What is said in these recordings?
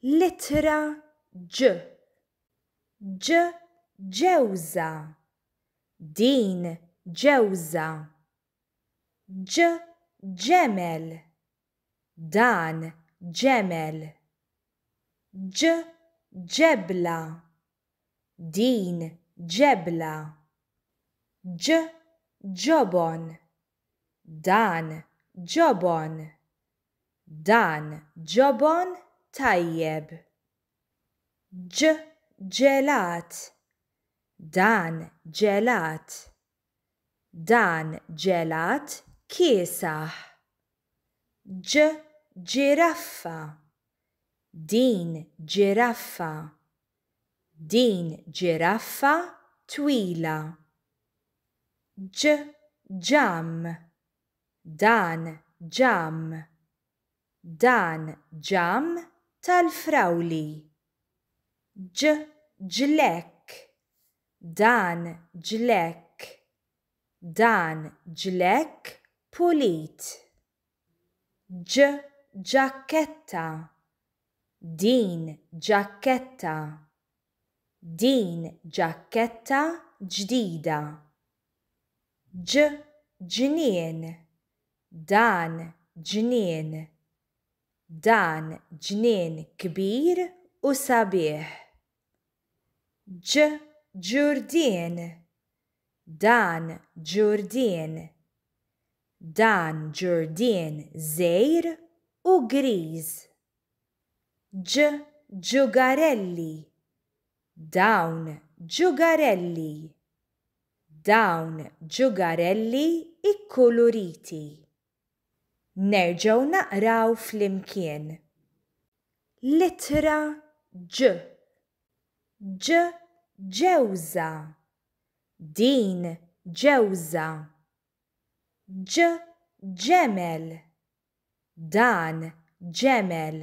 L-ittra Ġ. Ġ ġewża. Din ġewża. Ġ ġemel. Dan ġemel. Ġ ġebla. Din ġebla. Ġ ġobon. Dan ġobon. Dan ġobon tajjeb. Ġ ġelat. Dan ġelat. Dan ġelat kiesaħ. Ġ ġiraffa. Din ġiraffa. Din ġiraffa twila. Ġ ġamm. Dan ġamm. Dan ġamm tal-frawli. Ġ ġlekk. Dan ġlekk. Dan ġlekk pulit. Ġ ġakketta. Din ġakketta. Din ġakketta ġdida. Ġ ġnien. Dan ġnien. Dan ġnien kbir u sabiħ. Ġ ġurdien. Dan ġurdien. Dan ġurdien żgħir u griż. Ġ ġugarelli. Dawn ġugarelli. Dawn ġugarelli kkuluriti. Nerġgħu naqraw flimkien. L-ittra Ġ. Ġ ġewża. Din ġewża. Ġ ġemel. Dan ġemel.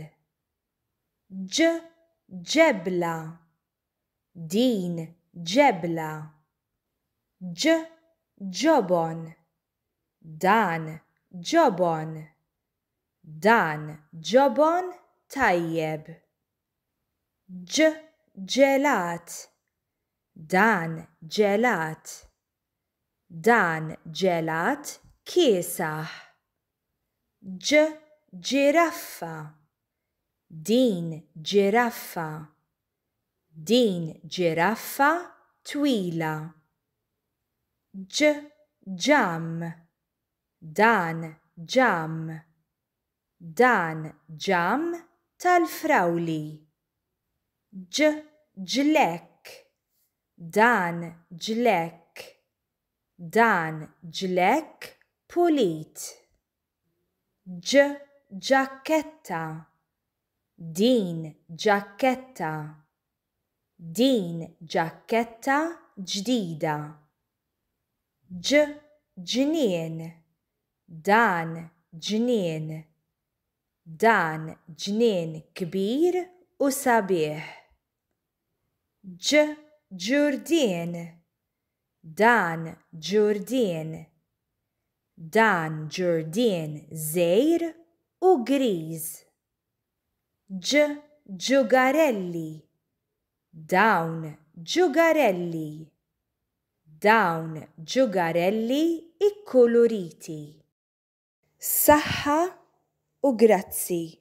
Ġ ġebla. Din ġebla. Ġ ġobon. Dan ġobon. Dan ġobon tajjeb. Ġ ġelat. Dan ġelat. Dan ġelat kiesaħ. Ġ ġiraffa. Din ġiraffa. Din ġiraffa twila. Ġ ġamm. Dan ġamm. Dan ġamm tal-frawli. Ġ ġlekk. Dan ġlekk. Dan ġlekk pulit. Ġ ġakketta. Din ġakketta. Din ġakketta ġdida. Ġ ġnien. Dan ġnien. Dan ġnien kbir u sabiħ. Ġ ġurdien. Dan ġurdien. Dan ġurdien żgħir u griż. Ġ ġugarelli. Dawn ġugarelli. Dawn ġugarelli kkuluriti. Saħħa u grazzi.